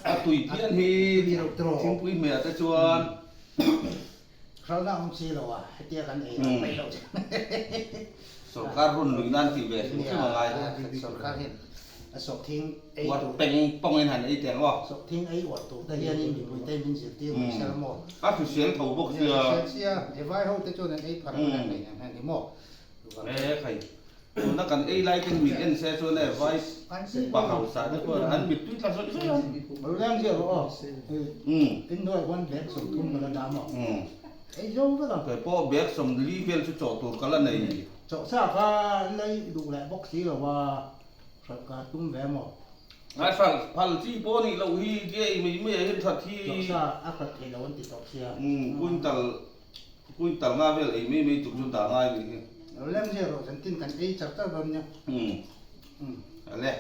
A tui phian hi thingpui hmeh ah te chuan. Hralhna awm si lo a, hetia kan ei reng mai loh chuan. Sorkar run lui nan tih ve hrim hrim a ngai. Sorkar hian a sawhthing ei tur. Uar peng pawng in han ei teh ang aw. Sawhthing ei uar tur te hianin mipuite min zirtir mai se la maw. A hrisel tho bawk sia. Hrisel sia, he vai ho te chuan an ei phar reng reng ang hian ni maw. E khai, tuna kan ei lai te min en se chuan e vai pa hausa te pawh an mittui tla zawih zawih a. Lo leng ziah rawh aw. In hnuai huan bag 30 ka la dah maw? Ei zo vek ang. Kei pawh bag 40 vel chu chawh tur ka la nei. Chawh sa kha lei duh leh bawk si lo a, hralh ka tum ve maw? A hralh phal chi pawh nih loh hi tia i mai mai ah hian that hi. Chawh sa a hralh theih loh an ti tawh sia. Quintal Quintal nga vel ei mai mai tur chu dah ngai nih hi. Lo lem ziah rawh zantin kan ei char char dawn nia. Ale.